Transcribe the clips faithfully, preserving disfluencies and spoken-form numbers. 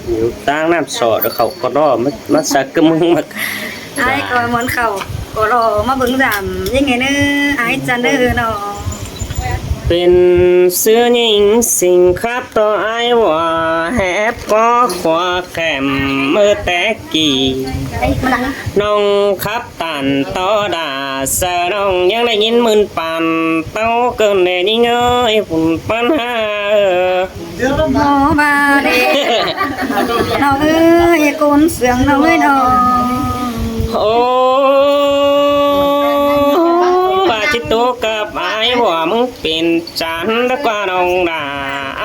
Dú ꞌtáng ꞌnặm sỏ đ khảu ꞌcọ lo ꞌmá, ꞌmá ꞌsặc ꞌcọ ꞌmứng ꞌmặc. Ải ꞌcọ ꞌmuôn khảu ꞌcọ lo ꞌmá bớng dăm ꞌnhính ꞌnớ, ải ꞌchăn ꞌnớ ꞌnọ. Pên ꞌsứ ꞌnhính sing khắp ꞌto ải ꞌva, hép ꞌcọ khua khẻm ꞌmự té ꞌki. ꞌNọng khắp tản ꞌto đả, saư ꞌnọng ꞌnhắng đảy ꞌnghín ꞌmưn păn ꞌtố ꞌcợn ꞌnị ꞌnhính ơi, phủn ꞌpắn ha ơ. ꞌNo ꞌva đê. ꞌNọng ơi, ꞌcốn sương ꞌnọng ơi ꞌnọ. Ô, ꞌva ꞌchí ꞌtố cắp ải ꞌva ꞌmứng pên chăn đá ꞌquá ꞌnọng đả.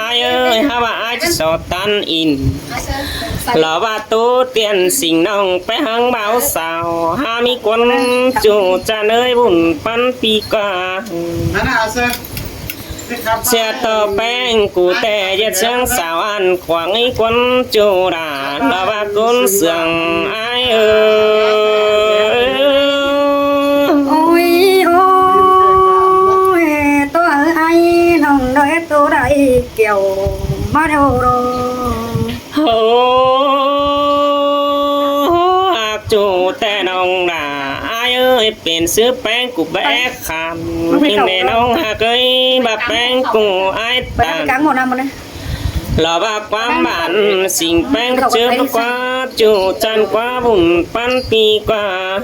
Ải ơi, hák ꞌva ải ꞌchí so tăn in. Lỏ ꞌva ꞌtố tiên sing ꞌnọng pé ꞌhăng báu sao, hák ꞌmí ꞌcốn ꞌchu chăn ơi, phủn ꞌpắn pi ꞌquá. ꞌSịa ꞌto ꞌpéng cu ꞌtẹ ꞌdệt ꞌsướng sao ăn quảng ꞌí ꞌcốn ꞌchu đả, lỏ ꞌva ꞌcốn sương ải ơ. Ôi, ôi, ꞌtố ải ꞌnọng đảy ꞌtố đảy kiẻo ꞌmá đeo đô. Ô, hák ꞌchu ꞌtẹ ꞌnọng đả, ải ơi, pên ꞌsứ ꞌpéng cu báu é khăn. ꞌMính ꞌnê ꞌnọng hák ơi, ꞌva ꞌpéng cu ải tản. Lỏ ꞌva ꞌquám bản sing ꞌpéng ꞌchớ ꞌva ꞌquá ꞌchu chăn ꞌquá phủn ꞌpắn pi ꞌquá.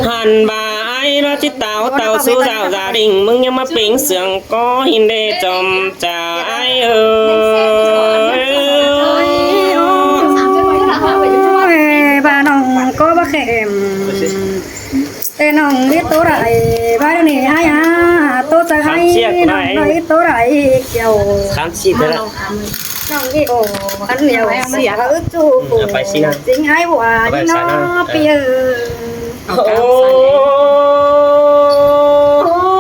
Hẳn ꞌva ải ꞌnọ ꞌchí táo táo sú dạo gia đình, ꞌmứng ꞌnhắng ꞌmá pên sương ꞌcọ ꞌhịn đê chom chả ải ơ. Ôi, ꞌva ꞌnọng ꞌcọ báu khẻm. Té ꞌnọng ꞌí ꞌtố đảy, ꞌva ꞌnị ải ha, ꞌtố chaư ải, ꞌnọng đảy ꞌtố đảy kiẻo. Khám xịt thôi ạ. ꞌNọng ꞌí ổ, ăn nhiều. Ải ꞌchú. Phải xin à. Chính ải ꞌva ꞌnị ꞌnọ pi ơ. Ô,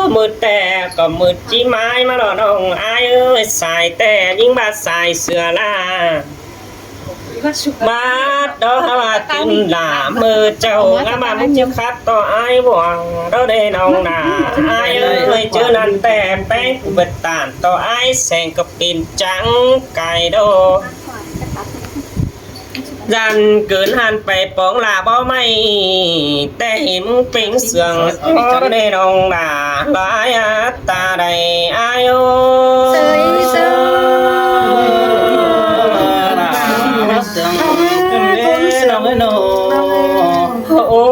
ꞌmự ꞌtẹ ꞌcọ ꞌmự ꞌchí ꞌmá ꞌmá lo ꞌnọng ải ơi, sai ꞌtẹ ꞌnhính ꞌva sai sửa ꞌla. Bát đó hả, tin là mơ châu ngã ba múc chiếc khát to ải ꞌva đó đây nòng nà ải ơi, chứ năn ꞌtẹ ꞌpéng cu bật tản to ải seng cặp pin trắng cài đô. Dăn cớn hăn pay póng là bó may ꞌtẹ hím pính sương đó đây nòng nà lo ải át ta đây ải ơi. Ô,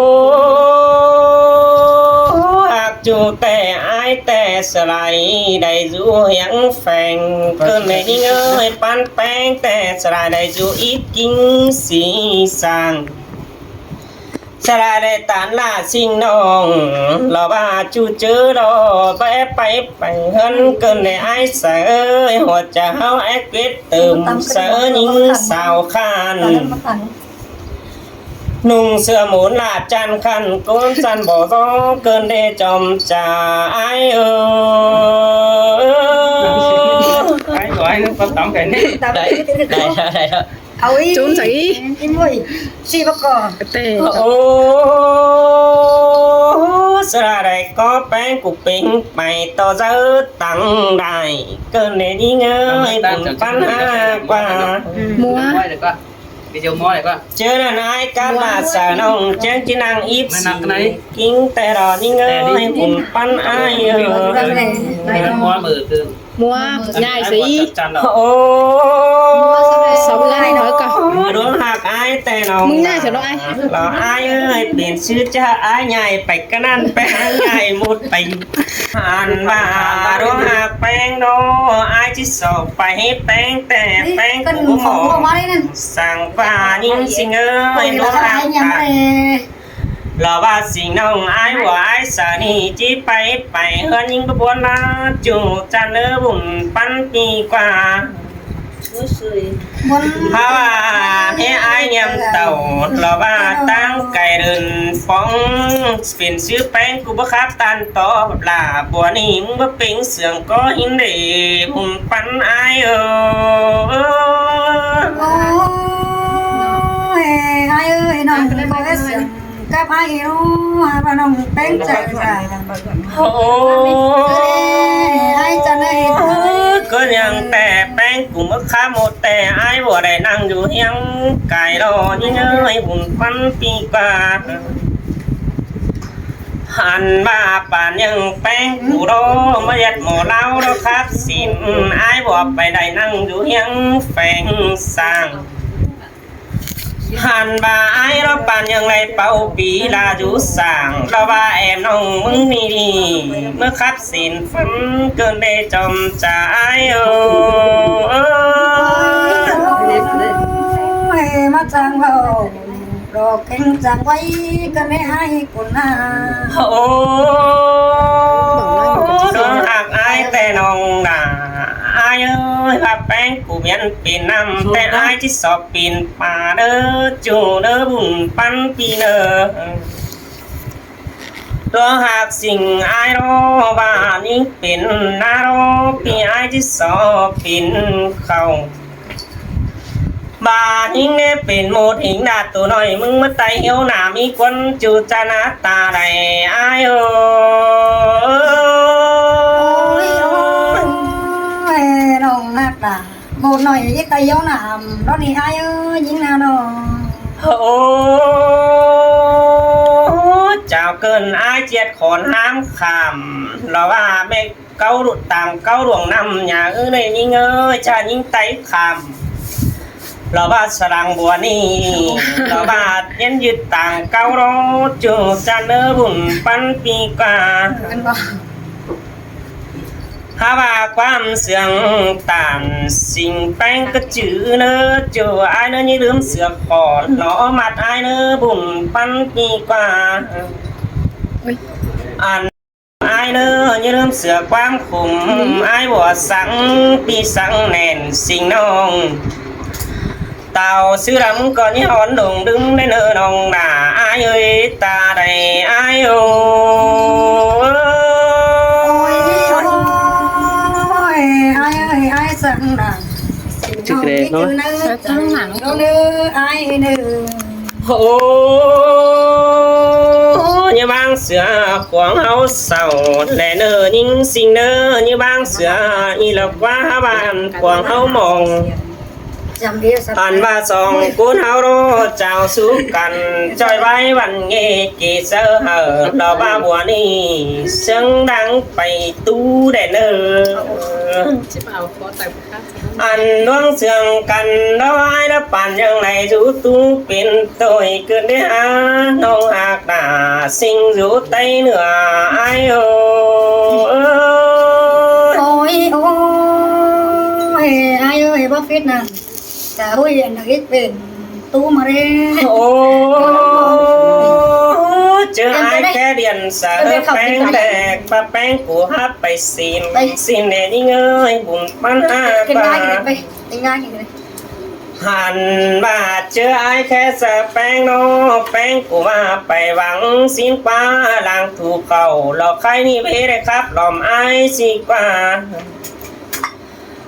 ác chu ꞌtẹ ải ꞌtẹ sơ lai đảy dú hiếng pheng. Cơn mê ꞌnhính ơi, pán ꞌpéng ꞌtẹ sơ lai đảy dú íp kính xí sang. Sơ lai đảy tản lạ sing nòng, lo ba chu chớ lo ba ép pay pay hơn cơn đảy ải sơ ơi, hua cha háo ép kết tơm sơ ꞌnhính sao khan. Nung sửa muốn lạ chăn khăn, cốn chăn bỏ gió cơn đê chòm chả ải ơ. Ải ơi, con tắm cái này. Đây, đây, đây. Ôi. Chốn chảy. Cái môi. Xì bác cò. Tê. Ô, sơ ra đây có pén cục pính mày to dớ tăng đài. Cơn đê ꞌnhính ơi, bún pắn ha qua. Mua. Cái dầu mó này con. Chứ là nói cát là xài nông chén chứ năng íp xì. Kính tê đỏ ꞌnhính ơi, bún pắn ải ơ. Mua mở từ. Mua, nhai xí. Ô. Sống lai nói cả. Đốn hạc ải ꞌtẹ nòng. Mưng nhai xí nó ai. Lo ải ơi, pên sư cha ải nhai pay cà năn pay ải nhai một pay. Ăn ba đốn hạc ꞌpéng đó, ải ꞌchí sổ pay pén ꞌtẹ pén cú mỏ. Sang ba ꞌnhính sing ơi, đốn hạc ải. Lo ba sing nòng ải ꞌva ải sơ ꞌnị ꞌchí pay pay hơn ꞌnhính bá bún ꞌmá chu chăn ơ, bún pắn pi qua. Háo ꞌva hế ải nhem tảu lo ba ꞌtáng cai đưn phóng, pên sư ꞌpéng cú báu khắp tan tó lạ bua ꞌnị ꞌmứng báu pính sương có ꞌhính đảy bún pắn ải ơ. Ôi, ải ơi, nòng có ép sương cắp ải ơ, háo ꞌva nòng ꞌpéng chả chả. Ô. Ải chăn ơi. ꞌCọ ꞌnhắng ꞌtẹ ꞌpéng ꞌcọ ꞌmự khắp ꞌmự ꞌtẹ ải ꞌva đảy ꞌnăng dú hiếng cai lo ꞌnhính ơi bun ꞌpắn pi ꞌquá. Hăn ꞌva pán ꞌnhắng ꞌpéng ꞌcọ lo ꞌmá ꞌdệt ꞌmo ꞌlao lo khắp sin ải ꞌva pay đảy ꞌnăng dú hiếng pheng sang. Hăn ꞌva ải lo pán ꞌnhắng đảy páo pi ꞌla dú sang lo ꞌva ẻm ꞌnọng ꞌmứng ꞌnị ꞌmự khắp sin phắn ꞌcợn đảy chom cha ải ơ. Ơi, ꞌmá chang ꞌvạu, đỏ kéng chang ꞌvạy ꞌcợn đảy ải ꞌcốn ꞌna. Ơ, ꞌlụk ꞌhặc ải ꞌtẹ ꞌnọng ꞌna. Ải ơi, ꞌva ꞌpéng ꞌcọ miến pên ꞌnặm ꞌtẹ ải ꞌchí sóp pên pá ꞌnớ ꞌchu ꞌnớ bun ꞌpắn pi ꞌnớ. ꞌLụk ꞌhặc sing ải lo ꞌva ꞌnhính pên ꞌná lo ꞌpi ải ꞌchí sóp pên khảu. ꞌVa ꞌnhính ꞌnê pên ꞌmột ꞌhính đa tô ꞌnọi ꞌmứng ꞌmá tay hiếu ꞌna ꞌmí ꞌquốn ꞌchu ꞌchạ ꞌná ta đảy ải ơ. Ôi, ôi, ꞌnọng ꞌhặc ta. ꞌMột ꞌnọi ít tay hiếu ꞌna lo ꞌnị ải ơ, ꞌnhính ꞌna ꞌnọ. Ơ, chảu ꞌcợn ải ꞌdệt khỏn ꞌhám khảm lo ꞌva ꞌmẹ cáu ꞌlụk tang cáu ꞌluống ꞌnặm nhà ư ꞌnị ꞌnhính ơi, ꞌchạ ꞌnhính tay khảm lo ꞌva sa lăng bua ꞌnị lo ꞌva ꞌnhắng dứt tang cáu lo ꞌchu ꞌchạ ꞌnớ bun ꞌpắn pi ꞌquá. Hák ꞌva ꞌquám siêng tản sing ꞌpéng ꞌcọ chứ ꞌnớ ꞌchu ải ꞌnớ ꞌnhính ꞌlứm sửa khỏn nó ꞌmặt ải ꞌnớ bun ꞌpắn pi ꞌquá. Ăn ải ꞌnớ ꞌnhính ꞌlứm sửa ꞌquám khum ải bua săng ꞌpi săng nẻn sing ꞌnọng. Tảu ꞌsứ đăm ꞌcọ ꞌnhính ón lông đứm đảy ꞌnớ ꞌnọng ꞌna ải ơi ta đảy ải ơ. Ôi, ôi, ải ơi, ải săng ꞌna. Chứ kể nó. Nó ꞌnớ ải ꞌnớ. Ơ, ꞌnhá ꞌváng sửa quảng háo sau đảy ꞌnớ ꞌnhính sing ꞌnớ, ꞌnhá ꞌváng sửa ꞌnị lo ꞌquá hák ꞌva quảng háo mong. Ăn ꞌva song ꞌcốn háo lo chảu sú căn ꞌchoi ꞌvái ꞌvặn ꞌnghê kê sáư hảư lo ꞌva bua ꞌnị sướng đang pay tú đảy ꞌnớ. Ăn ꞌluống siêng căn lo ải lo pán ꞌnhắng đảy dú tú pên ꞌtội ꞌcợn đảy hák ꞌnọng ꞌhặc ꞌna sing dú tay ꞌnưa ải ơ. Ôi, ôi, ải ơi, báu phít ꞌna. Chả ôi, ăn đảy ít pên tú ꞌmá ꞌlế. Ơ, ꞌchớ ải khék điện sa ꞌpéng ꞌlẹk ꞌva ꞌpéng ꞌcọ hák pay sin, sin đảy ꞌnhính ơi bun ꞌpắn hák ꞌva. Hăn ꞌva ꞌchớ ải khék sa ꞌpéng ꞌnọ, ꞌpéng ꞌcọ ꞌva pay vắng sín ꞌquá lăng thu khảu lo khay ꞌnị báu đảy khắp lom ải sí ꞌquá.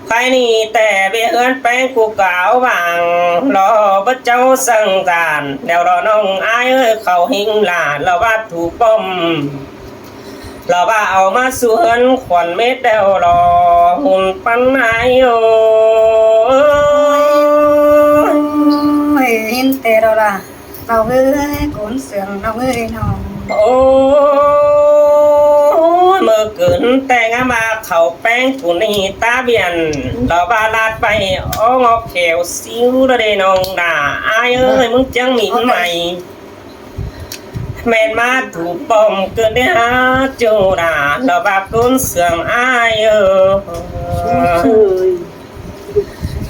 Khay ꞌnị ꞌtẹ ꞌviạk ꞌhướn ꞌpéng ꞌcọ cáo vang lo báu ꞌchọ săng dản đeo lo ꞌnọng ải ơi khảu ꞌhính lả lo ꞌva thu pom. Lo ꞌva au ꞌmá sú ꞌhướn khuôn mết đeo lo hun ꞌpắn ải ơ. Ôi, ꞌhính ꞌtẹ lo lả. Âu ơi, ꞌcốn siêng ꞌnọng ơi ꞌnọ. Ôi, ꞌmự ꞌcợn ꞌtẹ ꞌngá ꞌva khảu ꞌpéng ꞌcốn ꞌnị ta biển lo ꞌva ꞌlạt pay ók ngọk khẻo síu lo đảy ꞌnọng ꞌna ải ơi, ꞌmứng ꞌchương ꞌmí ꞌmạy. ꞌMen ꞌmá thu pom ꞌcợn đảy hák ꞌchu ꞌna lo ꞌva ꞌcốn siêng ải ơ.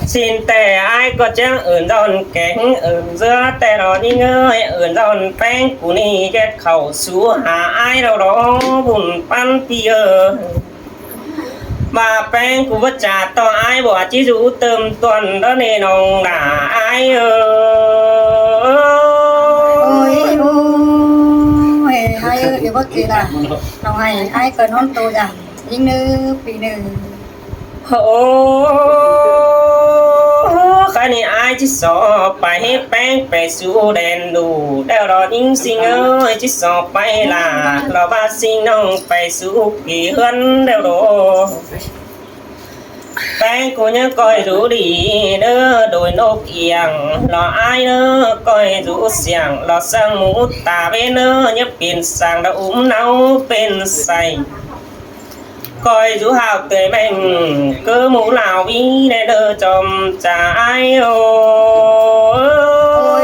Sin ꞌtẹ ải ꞌcọ ꞌchắng ứn ꞌdọn kéng ứn ꞌdứa ꞌtẹ lo ꞌnhính ơi, ứn ꞌdọn ꞌpéng ꞌcốn ꞌnị ꞌdệt khảu sú hả ải lo lo bun ꞌpắn ꞌpi ơ. ꞌVa ꞌpéng ꞌcọ báu chả ꞌtọ ải bua ꞌchí dú tơm tuôn đó ꞌnị ꞌnọng ꞌna ải ơ. Ôi, ôi, ải ơi, ꞌchí báu kì ꞌna. ꞌNọng ải, ải ꞌcọ ꞌnón tô dản ꞌnhính ꞌnớ ꞌpi ꞌnớ. Ơ, khay ꞌnị ải ꞌchí so pay hák ꞌpéng pay sú đen đu đeo lo ꞌnhính sing ơi, ꞌchí so pay lả lo ꞌva sing ꞌnọng pay sú kỉ ꞌhướn đeo lo. Té ꞌcọ ꞌnhá ꞌcoi dú đi ꞌnớ, đôi ꞌnộc iêng lo ai ꞌnớ, ꞌcoi dú siêng lo sương mú ta ꞌvến ꞌnớ, ꞌnhá pên sang đa úm ꞌnau pên say. ꞌCoi dú hảư tơi ꞌmếng ꞌcứ mú lao ꞌví ꞌnê ꞌnớ, chom cha ai ơ. Ôi,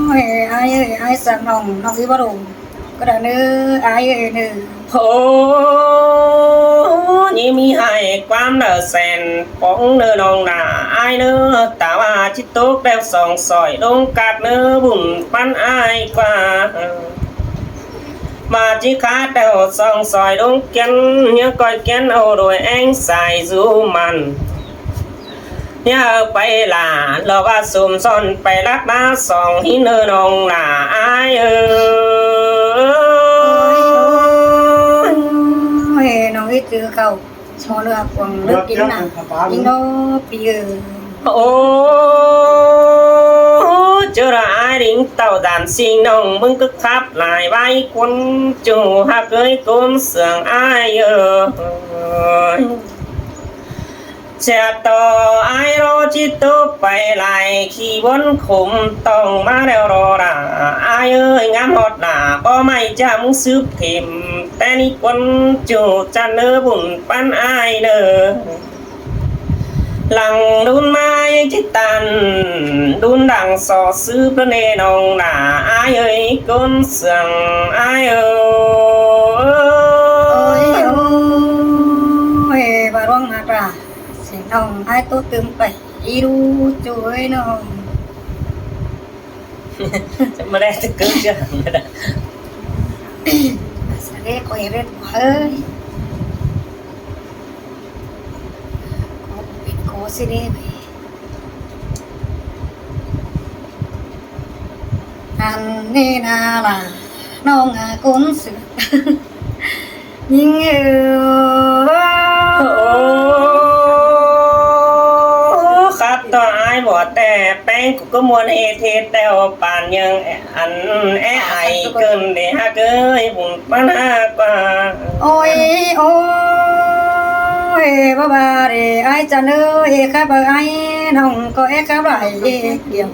ôi, ai ơi, ai sương ꞌnọng, ꞌnọng ꞌí báu đu. ꞌCọ đa ꞌnớ, ai ơi ꞌnớ. Ô, ꞌnhá ꞌmí hảư ꞌquám đa sen póng ꞌnớ ꞌnọng đa ai ꞌnớ, ta ꞌva ꞌchí tốc đeo song sỏi đóng cát ꞌnớ bun ꞌpắn ai ꞌquá. ꞌVa ꞌchí khát đeo song sỏi đóng kiên, ꞌnhá ꞌcoi kiên au đuổi ꞌéng sai dú mẳn. ꞌNhá pay lả lo ꞌva sum son pay lắc đá song ꞌhí ꞌnớ ꞌnọng đa ai ơ. Ôi, ꞌnọng ꞌí ꞌchư khảu, ꞌmo ꞌnớ cuông ꞌnớ kin nả, ꞌnhính ꞌnớ pi ơ. Ô, ꞌchớ đa ai đính tảu dản ꞌsịn ꞌnọng ꞌmứng cứ khắp lai ꞌvạy ꞌcốn ꞌchu hák ới ꞌcốn sương ai ơ. Chẹt ꞌto ai ꞌló ꞌchí tốc pay lai khi bón khôm tong ꞌmá đeo ꞌló đa ai ơi, ngắm ꞌhọt đa bó ꞌmạy chăm súp thêm té ꞌnị ꞌcốn ꞌchu chăn ꞌnớ bun ꞌpắn ai ꞌnớ. Lăng đun mai ꞌchí tăn, đun lăng so súp ꞌnớ ꞌnê ꞌnọng đa ai ơi, ꞌcốn sương ai ơ. Ôi, ôi, ꞌva ꞌluống ꞌnạk đa, sing ꞌnọng ai ꞌtố tứm pay, ꞌí đu ꞌchu ơi ꞌnọng. Chăm ꞌmá đe tứ cứ chứ. Sa đe ꞌcoi ꞌhế ꞌvến ꞌquá ơi. ꞌCọ pên ꞌcọ ꞌsịn ꞌnê ꞌvạy. Ăn ꞌnê ꞌna lả ꞌnọng ꞌcốn sương. ꞌNhính ơ. Ô, khắp ꞌto ai báu té ꞌpéng ꞌcọ ꞌcứ ꞌmuôn ꞌhế ꞌtếng ꞌtẹo păn ꞌnhắng ăn é ai ꞌcứn đé hák ới bun ꞌpắn hák ꞌquá. Ôi, ôi, báu ꞌva đé ai chăn ơi, khắp ꞌva ai ꞌnọng ꞌcọ é khắp lai ꞌkiêng.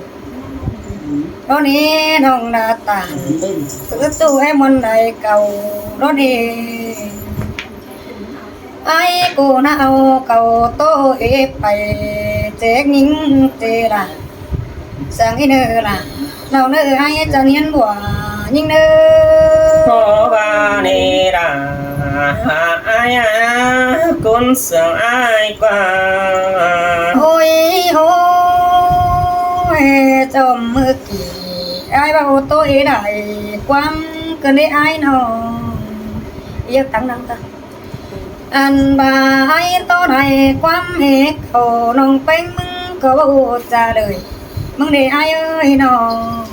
Đón ꞌnị ꞌnọng đa tản, ꞌsứ ꞌchu é ꞌmuôn lai cảu, đón ꞌnị. Ai ꞌcọ ꞌna au cảu ꞌtố ê pay, chếc ꞌnhính chê lả. Sương ꞌnị ꞌnớ lả, ꞌnọng ꞌnớ ai chăn hiến bua ꞌnhính ꞌnớ. Báu ꞌva ꞌnị lả, ai a, ꞌcốn sương ai ꞌquá. Ôi, ôi, chom ꞌmự kỉ, ai báu tô ê đảy, ꞌquám ꞌcọ ꞌnị ai ꞌnọng. Yơk tắng năng ta. Ăn ꞌva ai tô đảy ꞌquám ê cảu, ꞌnọng ꞌpéng ꞌmứng ꞌcọ báu ꞌchạ đơi. ꞌMứng đé ai ơi ꞌnọng.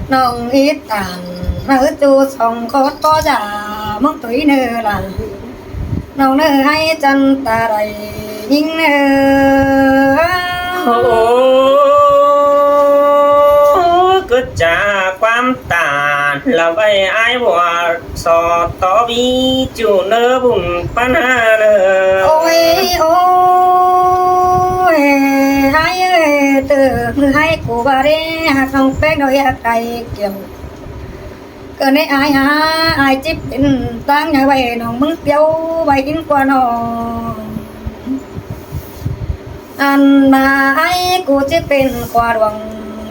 ꞌNọng ꞌí tản ꞌmá ứt ꞌchu song khót ꞌpo dả ꞌmứng ꞌtoi ꞌnớ lả. ꞌNọng ꞌnớ ai chăn ta đảy ꞌnhính ꞌnớ. Ô, cứ ꞌchạ ꞌquám tản lả ꞌvạy ai bua so tó ví ꞌchu ꞌnớ bun ꞌpắn ha ꞌnớ. Ôi, ôi, ai ơi, từ ꞌmự ai ꞌcọ ꞌva đé hák ꞌnọng ꞌpéng đảy hák ai kiêng. ꞌCọ ꞌnị ai hả, ai ꞌchí pên ꞌtáng ꞌnhá ꞌvạy ꞌnọng ꞌmứng piêu ꞌvạy ꞌhính ꞌquá ꞌnọng. Ăn ꞌva ai ꞌcọ ꞌchí pên khua luông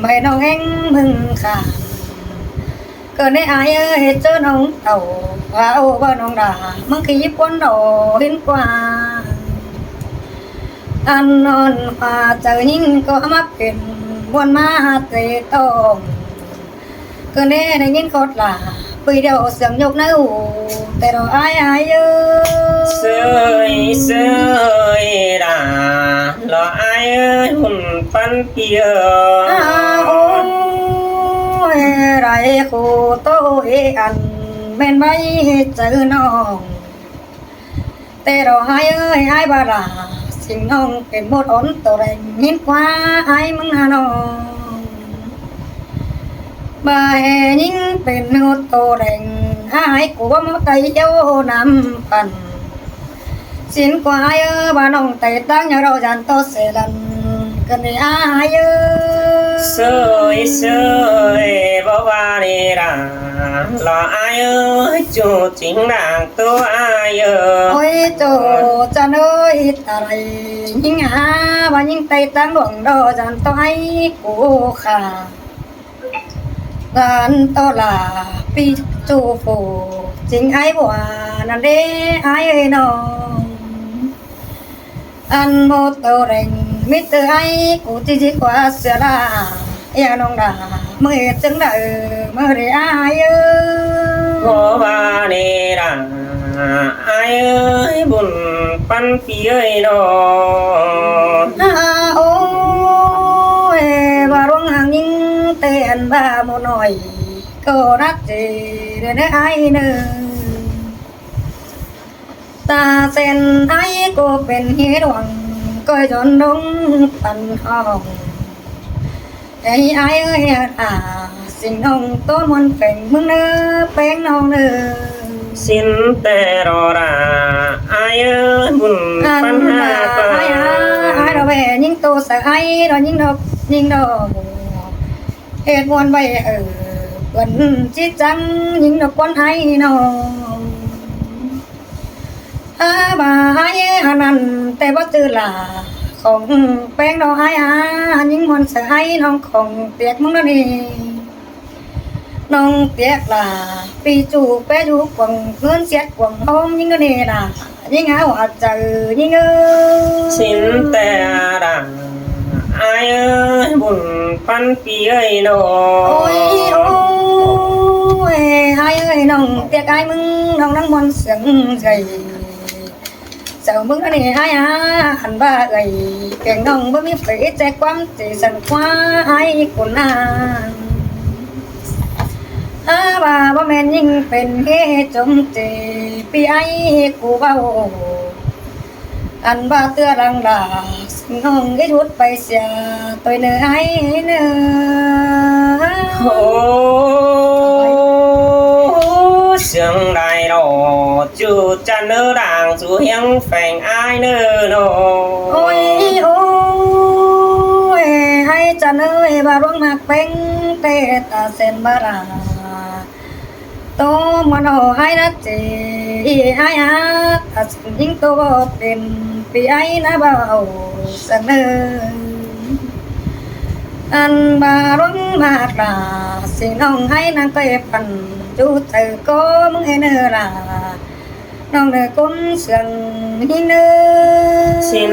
ꞌvạy ꞌnọng ꞌhéng ꞌmứng khả. ꞌCọ ꞌnị ai ơi, ꞌchớ ꞌnọng tảu, ꞌva ô ꞌva ꞌnọng đả, ꞌmứng khi puốn đỏ ꞌhính ꞌquá. Ăn ꞌnọn ꞌva chaư ꞌnhính ꞌcọ ꞌmá pên ꞌmuôn ꞌmá tê tông. ꞌCọ ꞌnị đảy ꞌnghín khót lả, ꞌpưa điêu sương nhốc ꞌnớ ú, té ꞌló ai ai ơ. ꞌSới ꞌsới đả, ꞌló ai ơi, bun ꞌpắn pi ơ. A, ôi, đảy khổ tô ê ăn, ꞌmen ꞌvạy chaư ꞌnọng. Té ꞌló ai ơi, ai ꞌva lả, sing ꞌnọng pên ꞌmột ón tô đeng, ꞌnhính ꞌquá ai ꞌmứng ha ꞌnọng. ꞌVa ê ꞌnhính pên ꞌmột tô đeng, ai ꞌcọ ꞌva ꞌmá tay dú năm păn. ꞌSịn ꞌquá ai ơ, ꞌva ꞌnọng ꞌtay ꞌtáng nháư ꞌlạ dản tó sẻ lăn ꞌcọ ꞌnị ai ơ. ꞌSới ꞌsới, báu ꞌva ꞌnị đa, lo ai ơ, ꞌchu chính đang ꞌtố ai ơ. Ôi ꞌchu chăn ơi, ta đảy ꞌnhính ha, ꞌva ꞌnhính ꞌtay ꞌtáng luông ꞌlạ dản tó ai cu khả. Dản tó lả ꞌpi ꞌchu phủ chính ai bua năn đế ai ơi ꞌnọng. Ăn ꞌmô tô reng mít tư ai cu ꞌchí ꞌchí ꞌquá sửa lả. Ê ꞌnọng đa, ꞌmự ꞌchưng đa, ꞌmự đảy ai ơ. Báu ꞌva ꞌnị đa, ai ơi, bun ꞌpắn ꞌpi ơi ꞌnọng. À, ôi, ꞌva ꞌluống hang ꞌnhính ꞌtẹ ăn ꞌva ꞌmô ꞌnọi ꞌcọ nắc ꞌchí đảy ꞌnớ ai ꞌnớ. Ta sen ai ꞌcọ pên ꞌhế ꞌluống ꞌcọ dón ꞌlống păn hong. Ê ai ơi, à, sính ꞌnọng ꞌtố ꞌmuôn pheng ꞌmứng ꞌnớ, ꞌpéng ꞌnọng ꞌnớ. Sính ꞌtẹ ꞌlạ đa, ai ơi, bun ꞌpắn ha ꞌquá. Ai à, ai ꞌlạ ꞌvẹ ꞌnhính tô saư ai, ꞌlạ ꞌnhính ꞌnọk, ꞌnhính ꞌnọk. Hệt ꞌmuôn ꞌvạy ꞌhứ, bươn ꞌchí chắng ꞌnhính ꞌnọk ꞌquán ai ꞌnọng. À, ꞌva ai ơ, ăn ăn ꞌtẹ báu ꞌchư lả khong ꞌpéng ꞌnọng ai à, ꞌnhính ꞌmuôn saư ai ꞌnọng khong tiệc ꞌmứng ꞌnớ ꞌnị. ꞌNọng tiệc lả ꞌpi ꞌchu ꞌpé dú cuông ꞌngớn siết cuông ꞌhôm ꞌnhính ꞌnớ ꞌnị đa. ꞌNhính hảu hảư chaư ꞌnhính ơ. Sính ꞌtẹ đa, ai ơi, bun ꞌpắn ꞌpi ơi ꞌnọng. Ôi, ôi, ai ơi, ꞌnọng tiệc ai ꞌmứng, ꞌnọng ꞌnăng ꞌmuôn sương dạy. Sau ꞌmứng ꞌnị ai à, ăn ꞌva ơi, keng ꞌnọng báu ꞌmí phải ꞌchí ꞌchẹ ꞌquám ꞌchí săng ꞌquá ai ꞌcốn a. À, ꞌva báu ꞌmen ꞌnhính pên ꞌhế chôm ꞌchí ꞌpi ai cu ꞌvạu. Ăn ꞌva ꞌtưa lăng lả, sính ꞌnọng ꞌhế dút pay sia, ꞌtoi ꞌnớ ai ꞌnớ. Ôi, sương đảy ꞌlạ, ꞌchu chăn ꞌnớ đang ꞌchu hiếng pheng ai ꞌnớ ꞌnọng. Ôi, ôi, ai chăn ơi, ꞌva ꞌluống ꞌmặc ꞌpéng ꞌtẹ ta sen ꞌva đa. Tô ꞌmuôn ꞌnọ ai nắc ꞌchí, ai à, ta sen ꞌnhính tô báu pên, ꞌpi ai ꞌnạ báu săng ꞌnớ. Ăn ꞌva ꞌluống ꞌmặc lả, sính ꞌnọng ai ꞌnăng ꞌcoi păn, ꞌchu chaư ꞌcọ ꞌmứng ê ꞌnớ lả. ꞌNọng ꞌnớ ꞌcốn sương ꞌnhính ꞌnớ. Sính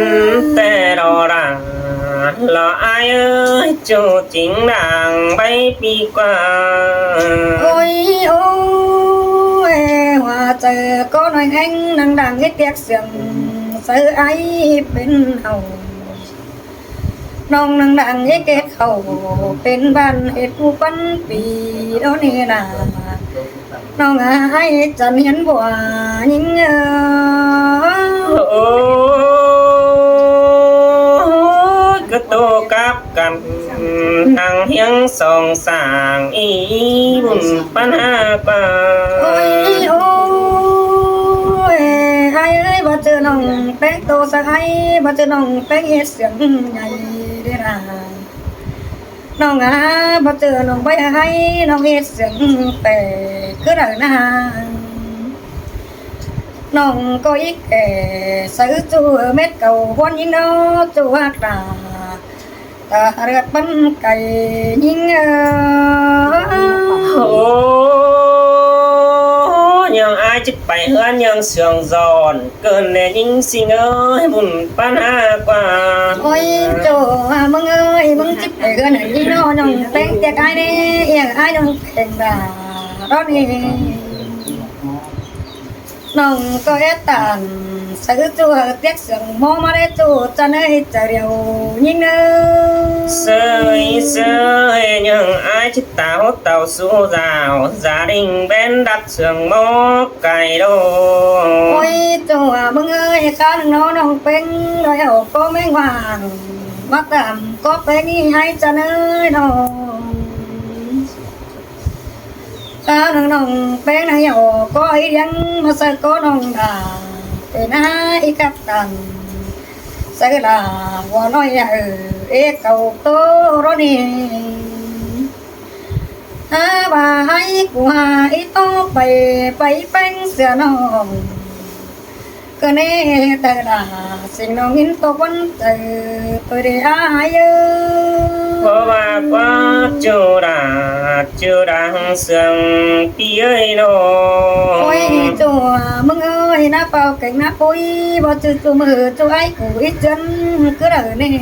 ꞌtẹ ꞌlạ đa, lo ai ơi, ꞌchu chính đang báu ꞌpi ꞌquá. Ôi, ôi, hua chaư ꞌcọ ꞌnọi ꞌhéng ꞌnăng đang ꞌhế tiệc sương, saư ai pên hảư. ꞌNọng ꞌnăng đang ꞌhế kết khảu pên ꞌvan ết ꞌmú ꞌpắn ꞌpi ꞌnọ ꞌnị nả. ꞌNọng à ai chăn hiến bua ꞌnhính ơ. Ôi, ꞌcứ tô cắp căn, ꞌnăng hiếng song sang ꞌi bun ꞌpắn ha ꞌquá. Ôi, ôi, ai ơi, báu ꞌchư ꞌnọng ꞌpéng tô saư ai, báu ꞌchư ꞌnọng ꞌpéng ết sương ꞌnhạy đé nả. ꞌNọng à, báu ꞌchư ꞌnọng báu ai, ꞌnọng ết sương pé ꞌcứ đaư nả. ꞌNọng ꞌcọ ík ê, saư ꞌchu mết cảu ꞌhuôn ꞌnhính ꞌnọ, ꞌchu hák đa. Ta ꞌlượt ꞌpắn cay ꞌnhính ơ. Ôi, ꞌnhắng ai ꞌchí pay ꞌhướn ꞌnhắng sương dọn, ꞌcợn ꞌnẹ ꞌnhính sính ơi, bun ꞌpắn ha ꞌquá. Ôi, ꞌchu à ꞌmứng ơi, ꞌmứng ꞌchí pay ꞌhướn ꞌnhính ꞌnọ, ꞌnọng ꞌpéng tiệc ai đé, ꞌiếng ai ꞌnọng kheng đa, đón ê. ꞌNọng ꞌcọ é tản, saư ꞌchu hảư tiếc sương ꞌmá ꞌmá đé ꞌchu chăn ơi, chả điêu ꞌnhính ơ. ꞌSới ꞌsới, ꞌnhắng ai ꞌchí ta hốt tảu sú dao, gia đình bên đắp sương ꞌmá cay đô. Ôi, ꞌchu à ꞌmứng ơi, cá ꞌnưng ꞌnọ ꞌnọng ꞌpéng, đòi hảư ꞌcọ ꞌmếng hoang, ꞌmá tảm ꞌcọ ꞌpéng ꞌnị ai chăn ơi ꞌnọng. Cá ꞌnưng ꞌnọng ꞌpéng ꞌnăng hảư ꞌcọ ꞌi ꞌliếng ꞌmá saư ꞌcọ ꞌnọng đa. ꞌTẹ ꞌná í cắp tăn, sáư lả ꞌhua ꞌnọi ꞌnhá ư, ế cáu tô ꞌló ꞌnị. Hák ꞌva ái cu hák í tó pay, pay ꞌpéng sia ꞌnọng. ꞌCọ ꞌnị ꞌtẹ lả, sính ꞌnọng ꞌnghín tô ꞌquám chaư, ꞌtoi đi ái ới. ꞌCọ ꞌva ꞌquá ꞌchu đả, ꞌchu đả sương ꞌpi ới ꞌnọng. Ôi ꞌchu, ꞌmứng ới, ꞌná páo keng ꞌná púi, báu ꞌchư ꞌchu ꞌmự ꞌchu ái cu í ꞌchướn ꞌcứ đaư ꞌnị.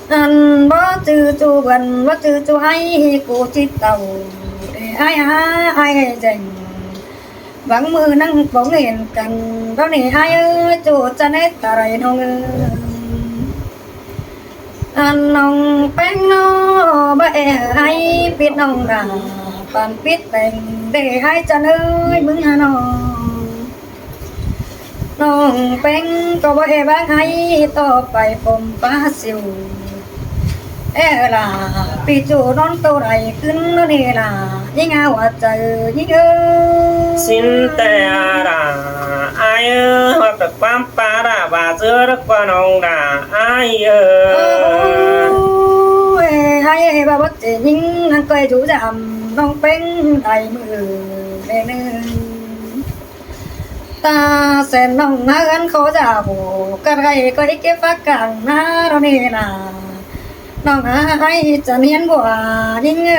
Ăn báu ꞌchư ꞌchu bươn, báu ꞌchư ꞌchu ái cu ꞌchí tảu, để ái hák ái dẻng. Báng ꞌmự ꞌnăng bóng hên căn, báu ꞌnị ái ới, ꞌchu ꞌchăn ết ta đảy ꞌnọng ới. Ăn ꞌnọng ꞌpéng ꞌnọ, báu é ái pít ꞌnọng đả, păn pít peng, để ái ꞌchăn ới, ꞌmứng hả ꞌnọng. ꞌNọng ꞌpéng ꞌcọ báu é báng ái, tó pay pôm pá siu. É lả, ꞌpi ꞌchu ꞌnón tô đảy ꞌcứn ꞌnọ ꞌnị lả, ꞌnhính hák ꞌhua chaư ꞌnhính ới. Sính ꞌtẹ đả, ái ới, ꞌhọt ꞌpẹ ꞌquám pá đả, ꞌva ꞌdứa đắc ꞌquá ꞌnọng đả, ái ới. Ôi, ái ới, báu báu ꞌchí ꞌnhính, ꞌnăng ꞌcoi dú dăm, ꞌnọng ꞌpéng đảy ꞌmự ꞌnị ꞌnưng. Ta sen ꞌnọng ꞌmá ꞌhướn khót dả bổ, ꞌcọ đảy ꞌcoi kếp phák cang ꞌná ꞌnọ ꞌnị lả. ꞌNọng hák ái ꞌchăn hiến bua ꞌnhính ới.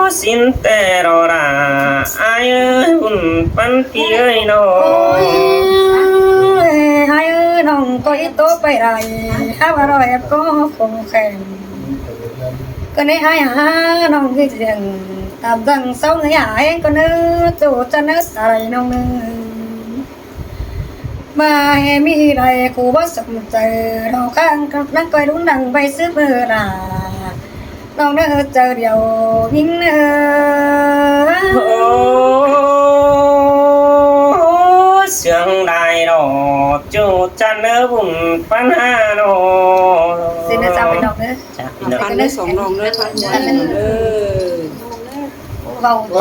Ôi, sính ꞌtẹ ꞌnọ đả, ái ới, bun ꞌpắn ꞌpi ới ꞌnọng. Ôi, ái ới, ꞌnọng ꞌcọ í tô pay đảy, hák ꞌva đảy ꞌcọ khôn khen. ꞌCọ ꞌnị ái hák ꞌnọng ꞌnhính dẻng, tăm dăng sáu người hả ꞌhéng ꞌcọ ꞌnớ, ꞌchu ꞌchăn ꞌnớ ta đảy ꞌnọng ới. ꞌVa hê ꞌmí đảy cu báu sông chaư, ꞌnọng kháng ꞌnăng ꞌcoi đun đăng bay sứp ꞌmự lả. ꞌNọng ꞌnớ chaư điêu ꞌnhính ới. Ôi, sương đảy ꞌnọ, ꞌchu ꞌchăn ꞌnớ bun ꞌpắn hả ꞌnọng. Sính ꞌnớ chảu ꞌpi ꞌnọng ꞌnớ. Chảu ꞌpi ꞌnọng. ꞌPắn ꞌnớ song ꞌnọng ꞌnớ, ꞌpắn ꞌnớ. Ơ. Báu tô.